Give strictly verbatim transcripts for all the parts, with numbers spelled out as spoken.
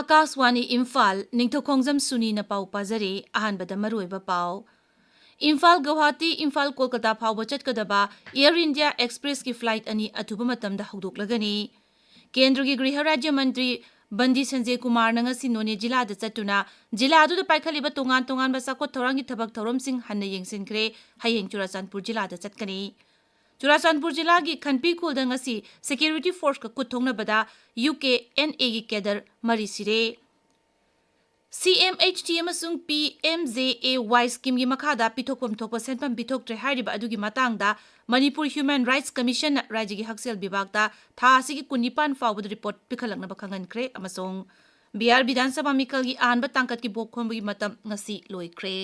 ꯑꯀꯥꯁꯋꯥꯅꯤ ꯏꯝꯐꯥꯜ, ꯅꯤꯡꯊꯧꯈꯣꯡꯖꯝ ꯁꯨꯅꯤꯅ ꯄꯥꯎ ꯄꯥꯖꯔꯤ꯫ ꯑꯍꯥꯟꯕꯗ ꯃꯔꯨꯑꯣꯏꯕ ꯄꯥꯎ꯫ ꯏꯝꯐꯥꯜ ꯒꯧꯍꯥꯇꯤ, ꯏꯝꯐꯥꯜ ꯀꯣꯜꯀꯇꯥ ꯐꯥꯎꯕ ꯆꯠꯀꯗꯕ Air India Expressꯀꯤ flight ꯑꯅꯤ ꯑꯊꯨꯕ ꯃꯇꯝꯗ ꯍꯧꯗꯣꯛꯂꯒꯅꯤ꯫ ꯀꯦꯟꯗ꯭ꯔꯒꯤ ꯒ꯭ꯔꯤꯍ ꯔꯥꯖ꯭ꯌ ꯃꯟꯇ꯭ꯔꯤ ꯕꯟꯗꯤ ꯁꯟꯖꯦ ꯀꯨꯃꯥꯔꯅ ꯉꯁꯤ ꯅꯣꯅꯦ ꯖꯤꯂꯥꯗ ꯆꯠꯇꯨꯅ ꯖꯤꯂꯥ ꯑꯗꯨꯗ ꯄꯥꯏꯈꯠꯂꯤꯕ ꯇꯣꯉꯥꯟ ꯇꯣꯉꯥꯟꯕ ꯆꯥꯎꯈꯠ ꯊꯧꯔꯥꯡꯒꯤ ꯊꯕꯛ ꯊꯧꯔꯝꯁꯤꯡ ꯍꯟꯅ ꯌꯦꯡꯁꯤꯟꯈ꯭ꯔꯦ꯫ ꯍꯌꯦꯡ ꯆꯨꯔꯥꯆꯥꯟꯄꯨꯔ ꯖꯤꯂꯥꯗ ꯆꯠꯀꯅꯤ꯫ ꯆꯨꯔꯥꯆꯥꯟꯄꯨꯔ ꯖꯤꯂꯥꯒꯤ ꯈꯟꯄꯤꯈꯨꯜꯗ ꯉꯁꯤ security forceꯀ ꯈꯨꯠ ꯊꯣꯛꯅꯕꯗ U K N Aꯒꯤ cadre ꯃꯔꯤ ꯁꯤꯔꯦ꯫ C M H T ꯑꯃꯁꯨꯡ P M J A Y schemeꯒꯤ ꯃꯈꯥꯗ ꯄꯤꯊꯣꯛꯐꯝ ꯊꯣꯛꯄ ꯁꯦꯟꯐꯝ ꯄꯤꯊꯣꯛꯇ꯭ꯔꯦ ꯍꯥꯏꯔꯤꯕ ꯑꯗꯨꯒꯤ ꯃꯇꯥꯡꯗ ꯃꯅꯤꯄꯨꯔ Human Rights Commissionꯅ ꯔꯥꯖ꯭ꯌꯒꯤ ꯍꯛꯁꯦꯜ ꯕꯤꯚꯥꯒꯇ ꯊꯥ ꯑꯁꯤꯒꯤ ꯀꯨꯟꯅꯤꯄꯥꯟ ꯐꯥꯎꯕꯗ report ꯄꯤꯈꯠꯂꯛꯅꯕ ꯈꯪꯍꯟꯈ꯭ꯔꯦ ꯑꯃꯁꯨꯡ ꯕꯤꯍꯥꯔ ꯕꯤꯙꯥꯟ ꯁꯚꯥ ꯃꯤꯈꯜꯒꯤ ꯑꯍꯥꯟꯕ ꯇꯥꯡꯀꯛꯀꯤ ꯚꯣꯠ ꯈꯣꯝꯕꯒꯤ ꯃꯇꯝ ꯉꯁꯤ ꯂꯣꯏꯈ꯭ꯔꯦ꯫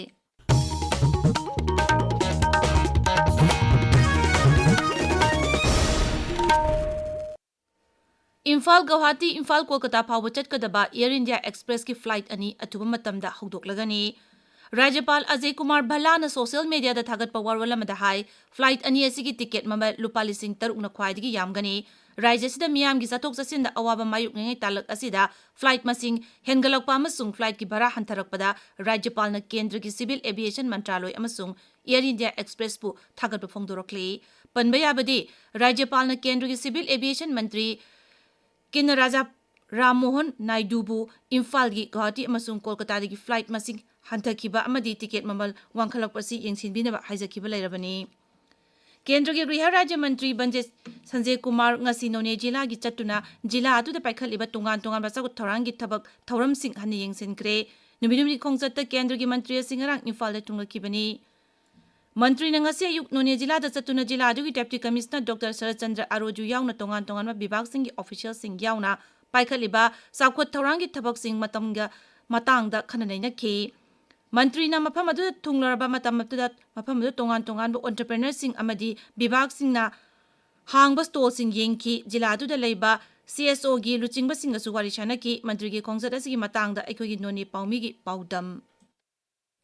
ꯏꯝꯐꯥꯜ ꯒꯧꯍꯥꯇꯤ, ꯏꯝꯐꯥꯜ ꯀꯣꯜꯀꯇꯥ ꯐꯥꯎꯕ ꯆꯠꯀꯗꯕ Air India Expressꯀꯤ flight ꯑꯅꯤ ꯑꯊꯨꯕ ꯃꯇꯝꯗ ꯍꯧꯗꯣꯛꯂꯒꯅꯤ꯫ ꯔꯥꯖ꯭ꯌꯄꯥꯜ ꯑꯖꯌ ꯀꯨꯃꯥꯔ ꯚꯜꯂꯥꯅ social mediaꯗ ꯊꯥꯒꯠꯄ ꯋꯥꯔꯣꯜ ꯑꯃꯗ ꯍꯥꯏ, flight ꯑꯅꯤ ꯑꯁꯤꯒꯤ ticket ꯃꯃꯜ ꯂꯨꯄꯥ ꯂꯤꯁꯤꯡ ꯇꯔꯨꯛꯅ ꯈ꯭ꯋꯥꯏꯗꯒꯤ ꯌꯥꯝꯒꯅꯤ꯫ ꯔꯥꯖ꯭ꯌ ꯑꯁꯤꯗ ꯃꯤꯌꯥꯝꯒꯤ ꯆꯠꯊꯣꯛ ꯆꯠꯁꯤꯟꯗ ꯑꯋꯥꯕ ꯃꯥꯌꯣꯛꯅꯉꯩ ꯇꯥꯂꯛ ꯑꯁꯤꯗ flight ꯃꯁꯤꯡ ꯍꯦꯟꯒꯠꯂꯛꯄ ꯑꯃꯁꯨꯡ flightꯀꯤ ꯚꯔꯥ ꯍꯟꯊꯔꯛꯄꯗ ꯔꯥꯖ꯭ꯌꯄꯥꯜꯅ ꯀꯦꯟꯗ꯭ꯔꯒꯤ Civil Aviation ꯃꯟꯇ꯭ꯔꯥꯂꯣꯏ ꯑꯃꯁꯨꯡ Air India Expressꯄꯨ ꯊꯥꯒꯠꯄ ꯐꯣꯡꯗꯣꯔꯛꯂꯤ꯫ ꯄꯟꯕ ꯌꯥꯕꯗꯤ, ꯔꯥꯖ꯭ꯌꯄꯥꯜꯅ ꯀꯦꯟꯗ꯭ꯔꯒꯤ Civil Aviation ꯃꯟꯇ꯭ꯔꯤ ꯀꯤꯟꯅꯔꯥꯖꯥ ꯔꯥꯝ ꯃꯣꯍꯟ ꯅꯥꯏꯗꯨꯕꯨ ꯏꯝꯐꯥꯜꯒꯤ ꯒꯨꯋꯥꯍꯥꯇꯤ ꯑꯃꯁꯨꯡ ꯀꯣꯜꯀꯇꯥꯗꯒꯤ flight ꯃꯁꯤꯡ ꯍꯟꯊꯈꯤꯕ ꯑꯃꯗꯤ ticket ꯃꯃꯜ ꯋꯥꯡꯈꯠꯂꯛꯄ ꯑꯁꯤ ꯌꯦꯡꯁꯤꯟꯕꯤꯅꯕ ꯍꯥꯏꯖꯈꯤꯕ ꯂꯩꯔꯕꯅꯤ꯫ ꯀꯦꯟꯗ꯭ꯔꯒꯤ ꯒ꯭ꯔꯤꯍ ꯔꯥꯖ꯭ꯌ ꯃꯟꯇ꯭ꯔꯤ ꯕꯟꯗꯤ ꯁꯟꯖꯦ ꯀꯨꯃꯥꯔ ꯉꯁꯤ ꯅꯣꯅꯦ ꯖꯤꯂꯥꯒꯤ ꯆꯠꯇꯨꯅ ꯖꯤꯂꯥ ꯑꯗꯨꯗ ꯄꯥꯏꯈꯠꯂꯤꯕ ꯇꯣꯉꯥꯟ ꯇꯣꯉꯥꯟꯕ ꯆꯥꯎꯈꯠ ꯊꯧꯔꯥꯡꯒꯤ ꯊꯕꯛ ꯊꯧꯔꯝꯁꯤꯡ ꯍꯟꯅ ꯌꯦꯡꯁꯤꯟꯈ꯭ꯔꯦ꯫ ꯅꯨꯃꯤꯠ ꯍꯨꯝꯅꯤ ꯈꯣꯡꯆꯠꯇ ꯀꯦꯟꯗ꯭ꯔꯒꯤ ꯃꯟꯇ꯭ꯔꯤ ꯑꯁꯤ ꯉꯔꯥꯡ ꯏꯝꯐꯥꯜꯗ ꯊꯨꯡꯂꯛꯈꯤꯕꯅꯤ꯫ ꯃꯟꯇ꯭ꯔꯤꯅ ꯉꯁꯤ ꯑꯌꯨꯛ ꯅꯣꯅꯦ ꯖꯤꯂꯥꯗ ꯆꯠꯇꯨꯅ ꯖꯤꯂꯥ ꯑꯗꯨꯒꯤ Deputy Commissioner Doctor ꯁꯔꯠꯆꯟꯗ꯭ꯔ ꯑꯥꯔꯣꯖꯨ ꯌꯥꯎꯅ ꯇꯣꯉꯥꯟ ꯇꯣꯉꯥꯟꯕ ꯕꯤꯚꯥꯒꯁꯤꯡꯒꯤ officialꯁꯤꯡ ꯌꯥꯎꯅ ꯄꯥꯏꯈꯠꯂꯤꯕ ꯆꯥꯎꯈꯠ ꯊꯧꯔꯥꯡꯒꯤ ꯊꯕꯛꯁꯤꯡ ꯃꯇꯝꯒ ꯃꯇꯥꯡꯗ ꯈꯟꯅ ꯅꯩꯅꯈꯤ꯫ ꯃꯟꯇ꯭ꯔꯤꯅ ꯃꯐꯝ ꯑꯗꯨꯗ ꯊꯨꯡꯂꯔꯕ ꯃꯇꯝ ꯑꯗꯨꯗ ꯃꯐꯝ ꯑꯗꯨꯗ ꯇꯣꯉꯥꯟ ꯇꯣꯉꯥꯟꯕ entrepreneurꯁꯤꯡ ꯑꯃꯗꯤ ꯕꯤꯚꯥꯒꯁꯤꯡꯅ ꯍꯥꯡꯕ stallꯁꯤꯡ ꯌꯦꯡꯈꯤ꯫ ꯖꯤꯂꯥ ꯑꯗꯨꯗ ꯂꯩꯕ C S Oꯒꯤ ꯂꯨꯆꯤꯡꯕꯁꯤꯡꯒꯁꯨ ꯋꯥꯔꯤ ꯁꯥꯅꯈꯤ꯫ ꯃꯟꯇ꯭ꯔꯤꯒꯤ ꯈꯣꯡꯆꯠ ꯑꯁꯤꯒꯤ ꯃꯇꯥꯡꯗ ꯑꯩꯈꯣꯏꯒꯤ ꯅꯣꯅꯦ ꯄꯥꯎꯃꯤꯒꯤ ꯄꯥꯎꯗꯝ꯫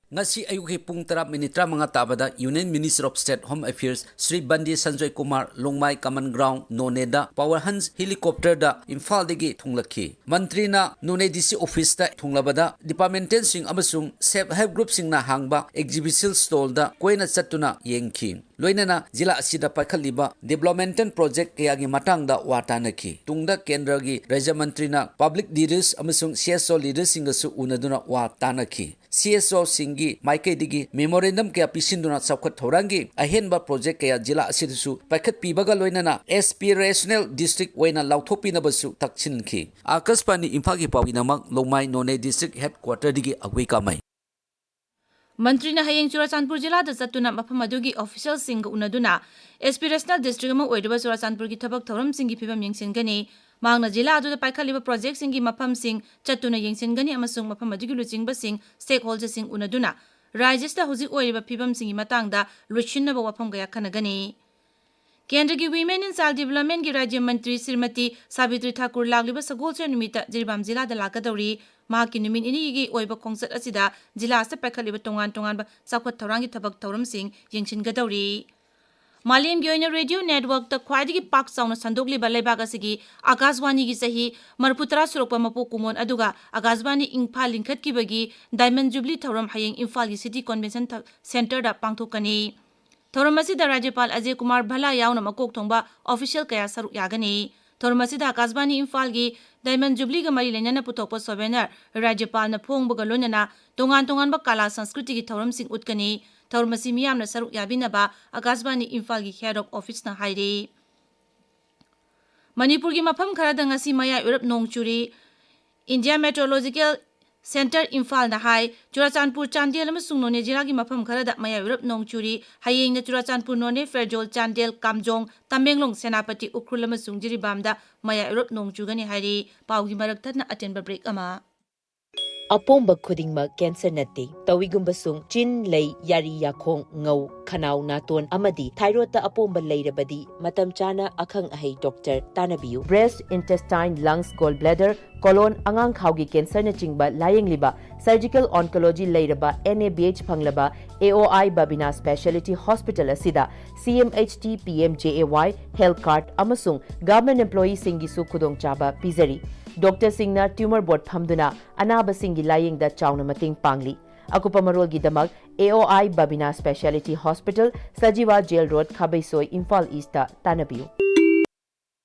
ꯉꯁꯤ ꯑꯌꯨꯛꯀꯤ ꯄꯨꯡ ꯇꯔꯥ ꯃꯤꯅꯤꯠ ꯇꯔꯥꯃꯉꯥ ꯇꯥꯕꯗ Union Minister of State Home Affairs Shri ꯕꯟꯗꯤ Sanjoy Kumar ꯂꯣꯡꯃꯥꯏ Common Ground ꯅꯣꯅꯦꯗ Pawan Hans helicopterꯗ ꯏꯝꯐꯥꯜꯗꯒꯤ ꯊꯨꯡꯂꯛꯈꯤ꯫ ꯃꯟꯇ꯭ꯔꯤꯅ ꯅꯣꯅꯦ DC officeꯇ ꯊꯨꯡꯂꯕꯗ departmentalꯁꯤꯡ ꯑꯃꯁꯨꯡ self help groupꯁꯤꯡꯅ ꯍꯥꯡꯕ exhibition stallꯗ ꯀꯣꯏꯅ ꯆꯠꯇꯨꯅ ꯌꯦꯡꯈꯤ꯫ ꯂꯣꯏꯅꯅ ꯖꯤꯂꯥ ꯑꯁꯤꯗ ꯄꯥꯏꯈꯠꯂꯤꯕ developmental project ꯀꯌꯥꯒꯤ ꯃꯇꯥꯡꯗ ꯋꯥ ꯇꯥꯅꯈꯤ꯫ ꯇꯨꯡꯗ ꯀꯦꯟꯗ꯭ꯔꯒꯤ ꯔꯥꯖ꯭ꯌ ꯃꯟꯇ꯭ꯔꯤꯅ public leaders ꯑꯃꯁꯨꯡ CSO leadersꯁꯤꯡꯒꯁꯨ ꯎꯅꯗꯨꯅ ꯋꯥ ꯇꯥꯅꯈꯤ꯫ CSOꯁꯤꯡꯒꯤ ꯃꯥꯏꯀꯩꯗꯒꯤ memorandum ꯀꯌꯥ ꯄꯤꯁꯤꯟꯗꯨꯅ ꯆꯥꯎꯈꯠ ꯊꯧꯔꯥꯡꯒꯤ ꯑꯍꯦꯟꯕ project ꯀꯌꯥ ꯖꯤꯂꯥ ꯑꯁꯤꯗꯁꯨ ꯄꯥꯏꯈꯠꯄꯤꯕꯒ ꯂꯣꯏꯅꯅ aspirational district ꯑꯣꯏꯅ ꯂꯥꯎꯊꯣꯛꯄꯤꯅꯕꯁꯨ ꯇꯛꯁꯤꯟꯈꯤ꯫ ꯑꯀꯥꯁꯕꯥꯅꯤ ꯏꯝꯐꯥꯜꯒꯤ ꯄꯥꯎꯒꯤꯗꯃꯛ ꯂꯣꯡꯃꯥꯏ ꯅꯣꯅꯦ district headquarterꯗꯒꯤ ꯑꯒꯨꯏ ꯀꯥꯃꯩ꯫ ꯃꯟꯇ꯭ꯔꯤꯅ ꯍꯌꯦꯡ ꯆꯨꯔꯥꯆꯥꯟꯄꯨꯔ ꯖꯤꯂꯥꯗ ꯆꯠꯇꯨꯅ ꯃꯐꯝ ꯑꯗꯨꯒꯤ officialꯁꯤꯡꯒ ꯎꯅꯗꯨꯅ aspirational district ꯑꯃ ꯑꯣꯏꯔꯤꯕ ꯆꯨꯔꯥꯆꯥꯟꯄꯨꯔꯒꯤ ꯊꯕꯛ ꯊꯧꯔꯝꯁꯤꯡꯒꯤ ꯐꯤꯕꯝ ꯌꯦꯡꯁꯤꯟꯒꯅꯤ꯫ ꯃꯍꯥꯛꯅ ꯖꯤꯂꯥ ꯑꯗꯨꯗ ꯄꯥꯏꯈꯠꯂꯤꯕ projectꯁꯤꯡꯒꯤ ꯃꯐꯝꯁꯤꯡ ꯆꯠꯇꯨꯅ ꯌꯦꯡꯁꯤꯟꯒꯅꯤ ꯑꯃꯁꯨꯡ ꯃꯐꯝ ꯑꯗꯨꯒꯤ ꯂꯨꯆꯤꯡꯕꯁꯤꯡ, stakeholderꯁꯤꯡ ꯎꯅꯗꯨꯅ ꯔꯥꯖ꯭ꯌꯁꯤꯗ ꯍꯧꯖꯤꯛ ꯑꯣꯏꯔꯤꯕ ꯐꯤꯕꯝꯁꯤꯡꯒꯤ ꯃꯇꯥꯡꯗ ꯂꯣꯏꯁꯤꯟꯅꯕ ꯋꯥꯐꯝ ꯀꯌꯥ ꯈꯟꯅꯒꯅꯤ꯫ ꯀꯦꯟꯗ꯭ꯔꯒꯤ Women and Child Developmentꯀꯤ ꯔꯥꯖ꯭ꯌ ꯃꯟꯇ꯭ꯔꯤ ꯁ꯭ꯔꯤꯃꯇꯤ ꯁꯥꯕꯤꯇ꯭ꯔꯤ ꯊꯥꯀꯨꯔ ꯂꯥꯛꯂꯤꯕ ꯁꯒꯣꯜꯁꯦꯟ ꯅꯨꯃꯤꯠꯇ ꯖꯤꯔꯤꯕꯥꯝ ꯖꯤꯂꯥꯗ ꯂꯥꯛꯀꯗꯧꯔꯤ꯫ ꯃꯍꯥꯛꯀꯤ ꯅꯨꯃꯤꯠ ꯅꯤꯅꯤꯒꯤ ꯑꯣꯏꯕ ꯈꯣꯡꯆꯠ ꯑꯁꯤꯗ ꯖꯤꯂꯥ ꯑꯁꯤꯗ ꯄꯥꯏꯈꯠꯂꯤꯕ ꯇꯣꯉꯥꯟ ꯇꯣꯉꯥꯟꯕ ꯆꯥꯎꯈꯠ ꯊꯧꯔꯥꯡꯒꯤ ꯊꯕꯛ ꯊꯧꯔꯝꯁꯤꯡ ꯌꯦꯡꯁꯤꯟꯒꯗꯧꯔꯤ꯫ ꯃꯥꯂꯦꯝꯒꯤ ꯑꯣꯏꯅ radio networkꯇ ꯈ꯭ꯋꯥꯏꯗꯒꯤ ꯄꯥꯛ ꯆꯥꯎꯅ ꯁꯟꯗꯣꯛꯂꯤꯕ ꯂꯩꯕꯥꯛ ꯑꯁꯤꯒꯤ ꯑꯀꯥꯁꯕꯥꯅꯤꯒꯤ ꯆꯍꯤ ꯃꯔꯤꯐꯨ ꯇꯔꯥ ꯁꯨꯔꯛꯄ ꯃꯄꯣꯛ ꯀꯨꯝꯑꯣꯟ ꯑꯗꯨꯒ ꯑꯀꯥꯁꯕꯥꯅꯤ ꯏꯝꯐꯥꯜ ꯂꯤꯡꯈꯠꯈꯤꯕꯒꯤ Diamond Jubilee ꯊꯧꯔꯝ ꯍꯌꯦꯡ ꯏꯝꯐꯥꯜꯒꯤ City Convention ꯊ-, Centreꯗ ꯄꯥꯡꯊꯣꯛꯀꯅꯤ꯫ ꯊꯧꯔꯝ ꯑꯁꯤꯗ ꯔꯥꯖ꯭ꯌꯄꯥꯜ ꯑꯖꯌ ꯀꯨꯃꯥꯔ ꯚꯜꯂꯥ ꯌꯥꯎꯅ ꯃꯀꯣꯛ ꯊꯣꯡꯕ official ꯀꯌꯥ ꯁꯔꯨꯛ ꯌꯥꯒꯅꯤ꯫ ꯊꯧꯔꯝ ꯑꯁꯤꯗ ꯑꯀꯥꯁꯕꯥꯅꯤ ꯏꯝꯐꯥꯜꯒꯤ Diamond Jubileeꯒ ꯃꯔꯤ ꯂꯩꯅꯅ ꯄꯨꯊꯣꯛꯄ souvenir, ꯔꯥꯖ꯭ꯌꯄꯥꯜꯅ ꯐꯣꯡꯕꯒ ꯂꯣꯏꯅꯅ ꯇꯣꯉꯥꯟ ꯇꯣꯉꯥꯟꯕ ꯀꯂꯥ ꯁꯪꯁꯀ꯭ꯔꯤꯇꯤꯒꯤ ꯊꯧꯔꯝꯁꯤꯡ ꯎꯠꯀꯅꯤ꯫ ꯊꯧꯔꯝ ꯑꯁꯤ ꯃꯤꯌꯥꯝꯅ ꯁꯔꯨꯛ ꯌꯥꯕꯤꯅꯕ ꯑꯀꯥꯁꯕꯥꯅꯤ ꯏꯝꯐꯥꯜꯒꯤ head of officeꯅ ꯍꯥꯏꯔꯤ꯫ ꯃꯅꯤꯄꯨꯔꯒꯤ ꯃꯐꯝ ꯈꯔꯗ ꯉꯁꯤ ꯃꯌꯥꯏ ꯑꯣꯏꯔꯞ ꯅꯣꯡ ꯆꯨꯔꯤ꯫ India Meteorological Centre ꯏꯝꯐꯥꯜꯅ ꯍꯥꯏ, ꯆꯨꯔꯥꯆꯥꯟꯄꯨꯔ, ꯆꯥꯟꯗꯦꯜ ꯑꯃꯁꯨꯡ ꯅꯣꯅꯦ ꯖꯤꯂꯥꯒꯤ ꯃꯐꯝ ꯈꯔꯗ ꯃꯌꯥꯏ ꯑꯣꯏꯔꯞ ꯅꯣꯡ ꯆꯨꯔꯤ꯫ ꯍꯌꯦꯡꯅ ꯆꯨꯔꯥꯆꯥꯟꯄꯨꯔ, ꯅꯣꯅꯦ, ꯐꯦꯔꯖꯣꯜ, ꯆꯥꯟꯗꯦꯜ, ꯀꯥꯝꯖꯣꯡ, ꯇꯃꯦꯡꯂꯣꯡ, ꯁꯦꯅꯥꯄꯇꯤ, ꯎꯈ꯭ꯔꯨꯜ ꯑꯃꯁꯨꯡ ꯖꯤꯔꯤꯕꯥꯝꯗ ꯃꯌꯥꯏ ꯑꯣꯏꯔꯞ ꯅꯣꯡ ꯆꯨꯒꯅꯤ ꯍꯥꯏꯔꯤ꯫ ꯄꯥꯎꯒꯤ ꯃꯔꯛ ꯊꯠꯅ ꯑꯇꯦꯟꯕ break ꯑꯃ꯫ ꯑꯄꯣꯝꯕ ꯈꯨꯗꯤꯡꯃꯛ ꯀꯦꯟꯁꯔ ꯅꯠꯇꯦ꯫ ꯇꯧꯏꯒꯨꯝꯕꯁꯨꯡ ꯆꯤꯟ, ꯂꯩ, ꯌꯥꯔꯤ, ꯌꯥꯈꯣꯡ, ꯉꯧ, ꯈꯅꯥꯎ, ꯅꯥꯇꯣꯟ ꯑꯃꯗꯤ ꯊꯥꯏꯔꯣꯏꯗꯇ ꯑꯄꯣꯝꯕ ꯂꯩꯔꯕꯗꯤ ꯃꯇꯝ ꯆꯥꯅ ꯑꯈꯪ ꯑꯍꯩ ꯗꯣꯛꯇꯔ ꯇꯥꯟꯅꯕꯤꯌꯨ꯫ Breast, intestine, lungs, gall bladder, colon, ꯑꯉꯥꯡꯈꯥꯎꯒꯤ ꯀꯦꯟꯁꯔꯅꯆꯤꯡꯕ ꯂꯥꯌꯦꯡꯂꯤꯕ surgical oncology ꯂꯩꯔꯕ N A B H ꯐꯪꯂꯕ A O I Babina Speciality Hospital ꯑꯁꯤꯗ C M H T, P M J A Y, health card ꯑꯃꯁꯨꯡ government employeeꯁꯤꯡꯒꯤꯁꯨ ꯈꯨꯗꯣꯡꯆꯥꯕ ꯄꯤꯖꯔꯤ꯫ ꯗꯣꯛꯇꯔꯁꯤꯡꯅ tumor board ꯐꯝꯗꯨꯅ ꯑꯅꯥꯕꯁꯤꯡꯒꯤ ꯂꯥꯌꯦꯡꯗ ꯆꯥꯎꯅ ꯃꯇꯦꯡ ꯄꯥꯡꯂꯤ꯫ ꯑꯀꯨꯞꯄ ꯃꯔꯣꯜꯒꯤꯗꯃꯛ A O I Babina Speciality Hospital, Sajiwa Jail Road, Khabeisoi, Imphal east ꯇꯥꯟꯅꯕꯤꯌꯨ꯫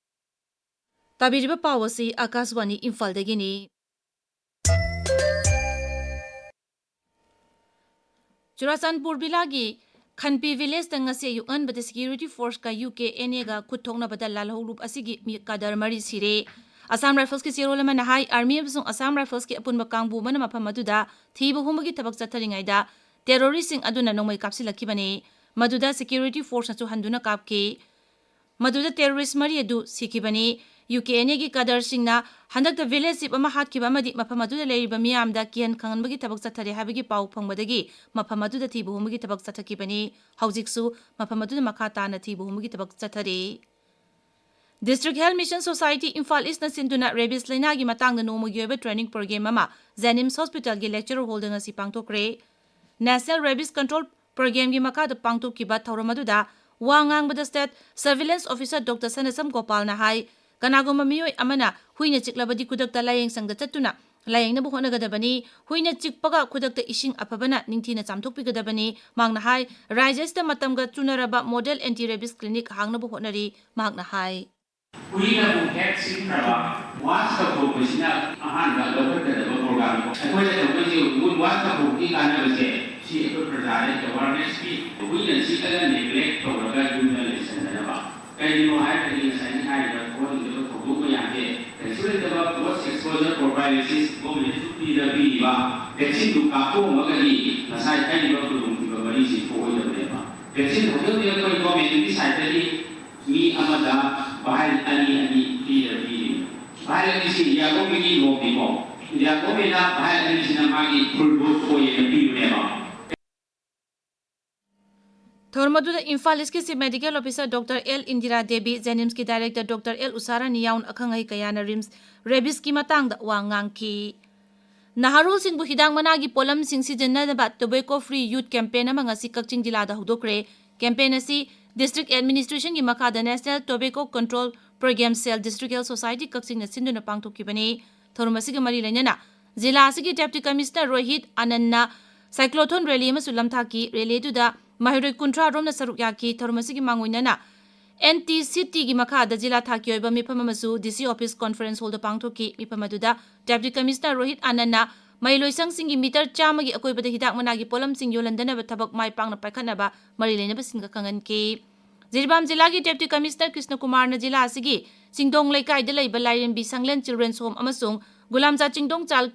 ꯇꯥꯕꯤꯔꯤꯕ ꯄꯥꯎ ꯑꯁꯤ ꯑꯀꯥꯁꯕꯥꯅꯤ ꯏꯝꯐꯥꯜꯗꯒꯤꯅꯤ꯫ ꯆꯨꯔꯥꯆꯥꯟꯄꯨꯔ ꯖꯤꯂꯥꯒꯤ ꯈꯟꯄꯤ ꯚꯤꯂꯦꯖꯇ ꯉꯁꯤ ꯑꯌꯨꯛ ꯉꯟꯕꯗ ꯁꯦꯀ꯭ꯌꯨꯔꯤꯇꯤ ꯐꯣꯔꯁꯀ ꯌꯨ ꯀꯦ ꯑꯦꯟ ꯑꯦꯒ ꯈꯨꯠ ꯊꯣꯛꯅꯕꯗ ꯂꯥꯜꯍꯧꯂꯨꯞ ꯑꯁꯤꯒꯤ ꯃꯤ ꯀꯥꯗꯔ ꯃꯔꯤ ꯁꯤꯔꯦ꯫ ꯑꯁꯥꯝ ꯔꯥꯏꯐꯜꯁꯀꯤ ꯆꯦꯔꯣꯜ ꯑꯃꯅ ꯍꯥꯏ, ꯑꯥꯔꯃꯤ ꯑꯃꯁꯨꯡ ꯑꯁꯥꯝ ꯔꯥꯏꯐꯜꯁꯀꯤ ꯑꯄꯨꯟꯕ ꯀꯥꯡꯕꯨ ꯑꯃꯅ ꯃꯐꯝ ꯑꯗꯨꯗ ꯊꯤꯕ ꯍꯨꯝꯕꯒꯤ ꯊꯕꯛ ꯆꯠꯊꯔꯤꯉꯩꯗ ꯇꯦꯔꯣꯔꯤꯁ꯭ꯠꯁꯤꯡ ꯑꯗꯨꯅ ꯅꯣꯡꯃꯩ ꯀꯥꯞꯁꯤꯜꯂꯛꯈꯤꯕꯅꯤ꯫ ꯃꯗꯨꯗ ꯁꯦꯀ꯭ꯌꯨꯔꯤꯇꯤ ꯐꯣꯔꯁꯅꯁꯨ ꯍꯟꯗꯨꯅ ꯀꯥꯞꯈꯤ꯫ ꯃꯗꯨꯗ ꯇꯦꯔꯣꯔꯤꯁ꯭ꯠ ꯃꯔꯤ ꯑꯗꯨ ꯁꯤꯈꯤꯕꯅꯤ꯫ ꯌꯨ ꯀꯦ ꯑꯦꯟ ꯑꯦꯒꯤ ꯀꯥꯗꯔꯁꯤꯡꯅ ꯍꯟꯗꯛꯇ ꯚꯤꯂꯦꯖ ꯆꯤꯐ ꯑꯃ ꯍꯥꯠꯈꯤꯕ ꯑꯃꯗꯤ ꯃꯐꯝ ꯑꯗꯨꯗ ꯂꯩꯔꯤꯕ ꯃꯤꯌꯥꯝꯗ ꯀꯤꯍꯟ ꯈꯪꯍꯟꯕꯒꯤ ꯊꯕꯛ ꯆꯠꯊꯔꯦ ꯍꯥꯏꯕꯒꯤ ꯄꯥꯎ ꯐꯪꯕꯗꯒꯤ ꯃꯐꯝ ꯑꯗꯨꯗ ꯊꯤꯕ ꯍꯨꯝꯕꯒꯤ ꯊꯕꯛ ꯆꯠꯊꯈꯤꯕꯅꯤ꯫ ꯍꯧꯖꯤꯛꯁꯨ ꯃꯐꯝ ꯑꯗꯨꯗ ꯃꯈꯥ ꯇꯥꯅ ꯊꯤꯕ ꯍꯨꯝꯕꯒꯤ ꯊꯕꯛ ꯆꯠꯊꯔꯤ꯫ District Health Mission Society Imphal ꯏꯁꯅ ꯁꯤꯟꯗꯨꯅ ꯔꯦꯕꯤꯁ ꯂꯩꯅꯥꯒꯤ ꯃꯇꯥꯡꯗ ꯅꯣꯡꯃꯒꯤ ꯑꯣꯏꯕ ꯇ꯭ꯔꯦꯅꯤꯡ ꯄ꯭ꯔꯣꯒ꯭ꯔꯥꯝ ꯑꯃ ꯖꯦꯅꯤꯝꯁ ꯍꯣꯁꯄꯤꯇꯥꯜꯒꯤ ꯂꯦꯛꯆꯔ ꯍꯣꯜꯗ ꯉꯁꯤ ꯄꯥꯡꯊꯣꯛꯈ꯭ꯔꯦ꯫ ꯅꯦꯁꯅꯦꯜ ꯔꯦꯕꯤꯁ ꯀꯟꯇ꯭ꯔꯣꯜ ꯄ꯭ꯔꯣꯒ꯭ꯔꯥꯝꯒꯤ ꯃꯈꯥꯗ ꯄꯥꯡꯊꯣꯛꯈꯤꯕ ꯊꯧꯔꯝ ꯑꯗꯨꯗ ꯋꯥ ꯉꯥꯡꯕꯗ ꯁ꯭ꯇꯦꯠ ꯁꯔꯚꯤꯂꯦꯟꯁ ꯑꯣꯐꯤꯁꯥꯔ ꯗꯣꯛꯇꯔ ꯁꯅꯁꯝ ꯒꯣꯄꯥꯜꯅ ꯍꯥꯏ, ꯀꯅꯥꯒꯨꯝꯕ ꯃꯤꯑꯣꯏ ꯑꯃꯅ ꯍꯨꯏꯅ ꯆꯤꯛꯂꯕꯗꯤ ꯈꯨꯗꯛꯇ ꯂꯥꯌꯦꯡ ꯁꯪꯗ ꯆꯠꯇꯨꯅ ꯂꯥꯌꯦꯡꯅꯕ ꯍꯣꯠꯅꯒꯗꯕꯅꯤ꯫ ꯍꯨꯏꯅ ꯆꯤꯛꯄꯒ ꯈꯨꯗꯛꯇ ꯏꯁꯤꯡ ꯑꯐꯕꯅ ꯅꯤꯡꯊꯤꯅ ꯆꯥꯝꯊꯣꯛꯄꯤꯒꯗꯕꯅꯤ꯫ ꯃꯍꯥꯛꯅ ꯍꯥꯏ, ꯔꯥꯖ꯭ꯌ ꯑꯁꯤꯗ ꯃꯇꯝꯒ ꯆꯨꯅꯔꯕ ꯃꯣꯗꯦꯜ ꯑꯦꯟꯇꯤ ꯔꯦꯕꯤꯁ ꯀ꯭ꯂꯤꯅꯤꯛ ꯍꯥꯡꯅꯕ ꯍꯣꯠꯅꯔꯤ꯫ ꯃꯍꯥꯛꯅ ꯍꯥꯏ꯫ ꯍꯨꯏꯅꯕꯨ ꯍꯦꯛ ꯆꯤꯛꯈ꯭ꯔꯕ, ꯋꯥꯁ ꯇꯧꯊꯣꯛꯄꯁꯤꯅ ꯑꯍꯥꯟꯕ ꯂꯧꯈꯠꯀꯗꯕ ꯄ꯭ꯔꯣꯒ꯭ꯔꯥꯝꯅꯤ꯫ ꯑꯩꯈꯣꯏꯅ ꯇꯧꯗꯣꯏꯁꯦ ꯋꯨꯟ ꯋꯥꯁ ꯇꯧꯊꯣꯛꯄꯒꯤ ꯀꯥꯟꯅꯕꯁꯦ ꯁꯤ ꯑꯩꯈꯣꯏ ꯄ꯭ꯔꯖꯥꯗ ꯑꯦꯋꯥꯔꯅꯦꯁ ꯄꯤ꯫ ꯍꯨꯏꯅ ꯆꯤꯛꯑꯒ ꯅꯦꯒ꯭ꯂꯦꯛ ꯇꯧꯔꯒ ꯌꯨꯝꯗ ꯂꯩꯁꯟꯗꯅꯕ꯫ ꯀꯩꯒꯤꯅꯣ ꯍꯥꯏꯔꯒꯗꯤ ꯉꯁꯥꯏꯒꯤ ꯍꯥꯏꯔꯤꯕ ꯊꯣꯛꯍꯟꯒꯗꯕ ꯊꯧꯗꯣꯛ ꯃꯌꯥꯝꯁꯦ ꯀꯩꯁꯨ ꯂꯩꯇꯕ ꯄꯣꯁ ꯑꯦꯛꯁꯄꯣꯖꯔ ꯄ꯭ꯔꯣꯐꯥꯏꯂꯥꯏꯁꯤꯁ ꯒꯣꯔꯃꯦꯟꯅ ꯁꯨꯝ ꯄꯤꯗ ꯄꯤꯔꯤꯕ ꯚꯦꯛꯁꯤꯟꯗꯨ ꯀꯥꯞꯊꯣꯛꯑꯝꯃꯒꯗꯤ ꯉꯁꯥꯏ ꯍꯥꯏꯔꯤꯕ ꯈꯨꯗꯣꯡꯊꯤꯕ ꯃꯔꯤꯁꯤ ꯊꯣꯛꯑꯣꯏꯗꯕꯅꯦꯕ꯫ ꯚꯦꯛꯁꯤꯟ ꯍꯧꯖꯤꯛ ꯍꯧꯖꯤꯛ ꯑꯩꯈꯣꯏ ꯒꯣꯔꯃꯦꯟꯒꯤ ꯁꯥꯏꯠꯇꯒꯤ ꯃꯤ ꯑꯃꯗ ꯚꯥꯏꯜ ꯑꯅꯤ ꯑꯅꯤ ꯄꯤꯔ ꯄꯤꯔꯤꯕꯅꯤ꯫ ꯚꯥꯏꯜ ꯑꯅꯤꯁꯤ ꯏꯟꯗꯤꯌꯥ ꯒꯣꯔꯃꯦꯟꯒꯤ ꯂꯣꯝꯅꯤꯀꯣ꯫ ꯌꯥꯀꯣꯕꯤꯅ ꯚꯥꯏ ꯑꯅꯤꯁꯤꯅ ꯃꯥꯒꯤ ꯐꯨꯜ ꯕꯣꯁ ꯑꯣꯏꯌꯦꯅ ꯄꯤꯕꯅꯦꯕ꯫ ꯊꯧꯔꯝ ꯑꯗꯨꯗ ꯏꯝꯐꯥꯜ ꯏꯁꯀꯤ chief medical officer doctor L Indira Devi, ꯖꯦꯅꯤꯝꯁꯀꯤ ꯗꯥꯏꯔꯦꯛꯇꯔ ꯗꯣꯛꯇꯔ ꯑꯦꯜ ꯎꯁꯥꯔꯥꯅꯤ ꯌꯥꯎꯅ ꯑꯈꯪ ꯑꯍꯩ ꯀꯌꯥꯅ ꯔꯤꯝꯁ ꯔꯦꯕꯤꯁꯀꯤ ꯃꯇꯥꯡꯗ ꯋꯥ ꯉꯥꯡꯈꯤ꯫ ꯅꯍꯥꯔꯣꯜꯁꯤꯡꯕꯨ ꯍꯤꯗꯥꯛ ꯃꯅꯥꯒꯤ ꯄꯣꯠꯂꯝꯁꯤꯡ ꯁꯤꯖꯤꯟꯅꯗꯅꯕ ꯇꯣꯕꯦꯀꯣ ꯐ꯭ꯔꯤ ꯌꯨꯠ ꯀꯦꯝꯄꯦꯟ ꯑꯃ ꯉꯁꯤ ꯀꯛꯆꯤꯡ ꯖꯤꯂꯥꯗ ꯍꯧꯗꯣꯛꯈ꯭ꯔꯦ꯫ ꯀꯦꯝꯄꯦꯟ ꯑꯁꯤ ꯗꯤꯁꯇ꯭ꯔꯤꯛ ꯑꯦꯗꯃꯤꯅꯤꯁꯇ꯭ꯔꯦꯁꯟꯒꯤ ꯃꯈꯥꯗ ꯅꯦꯁꯅꯦꯜ ꯇꯣꯕꯦꯀꯣ ꯀꯟꯇ꯭ꯔꯣꯜ ꯄ꯭ꯔꯣꯒ꯭ꯔꯥꯝ ꯁꯦꯜ, ꯗꯤꯁꯇ꯭ꯔꯤꯛ ꯍꯦꯜꯊ ꯁꯣꯁꯥꯏꯇꯤ ꯀꯛꯆꯤꯡꯅ ꯁꯤꯟꯗꯨꯅ ꯄꯥꯡꯊꯣꯛꯈꯤꯕꯅꯤ꯫ ꯊꯧꯔꯝ ꯑꯁꯤꯒ ꯃꯔꯤ ꯂꯩꯅꯅ ꯖꯤꯂꯥ ꯑꯁꯤꯒꯤ ꯗꯦꯄ꯭ꯌꯨꯇꯤ ꯀꯃꯤꯁꯅꯔ ꯔꯣꯍꯤꯠ ꯑꯅꯟꯅ ꯁꯥꯏꯀ꯭ꯂꯣꯊꯣꯟ ꯔꯦꯂꯤ ꯑꯃꯁꯨ ꯂꯝꯊꯥꯛꯈꯤ꯫ ꯔꯦꯂꯤ ꯑꯗꯨꯗ ꯃꯍꯩꯔꯣꯏ ꯀꯨꯟꯊ꯭ꯔꯥ ꯔꯣꯝꯅ ꯁꯔꯨꯛ ꯌꯥꯈꯤ꯫ ꯊꯧꯔꯝ ꯑꯁꯤꯒꯤ ꯃꯥꯡꯑꯣꯏꯅꯅ ꯑꯦꯟ ꯇꯤ ꯁꯤꯇꯤꯒꯤ ꯃꯈꯥꯗ ꯖꯤꯂꯥ ꯊꯥꯛꯀꯤ ꯑꯣꯏꯕ ꯃꯤꯐꯝ ꯑꯃꯁꯨ ꯗꯤ ꯁꯤ ꯑꯣꯐꯤꯁ ꯀꯣꯟꯐꯔꯦꯟꯁ ꯍꯣꯜꯗ ꯄꯥꯡꯊꯣꯛꯈꯤ꯫ ꯃꯤꯐꯝ ꯑꯗꯨꯗ ꯗꯦꯄ꯭ꯌꯨꯇꯤ ꯀꯃꯤꯁꯅꯔ ꯔꯣꯍꯤꯠ ꯑꯅꯟꯅ ꯃꯍꯩꯂꯣꯏꯁꯪꯁꯤꯡꯒꯤ ꯃꯤꯇꯔ ꯆꯥꯝꯃꯒꯤ ꯑꯀꯣꯏꯕꯗ ꯍꯤꯗꯥꯛ ꯃꯅꯥꯒꯤ ꯄꯣꯠꯂꯝꯁꯤꯡ ꯌꯣꯜꯍꯟꯗꯅꯕ ꯊꯕꯛ ꯃꯥꯏ ꯄꯥꯛꯅ ꯄꯥꯏꯈꯠꯅꯕ ꯃꯔꯤ ꯂꯩꯅꯕꯁꯤꯡꯒ ꯈꯪꯍꯟꯈꯤ꯫ ꯖꯤꯔꯤꯕꯥꯝ ꯖꯤꯂꯥꯒꯤ ꯗꯦꯄ꯭ꯌꯨꯇꯤ ꯀꯃꯤꯁꯅꯔ ꯀ꯭ꯔꯤꯁꯅ ꯀꯨꯃꯥꯔꯅ ꯖꯤꯂꯥ ꯑꯁꯤꯒꯤ ꯆꯤꯡꯗꯣꯡ ꯂꯩꯀꯥꯏꯗ ꯂꯩꯕ ꯂꯥꯏꯔꯦꯝꯕꯤ ꯁꯪꯂꯦꯟ ꯆꯤꯜꯗ꯭ꯔꯦꯟꯁ ꯍꯣꯝ ꯑꯃꯁꯨꯡ ꯒꯨꯂꯥꯝꯖꯥ ꯆꯤꯡꯗꯣꯡ ꯆꯥꯏꯜ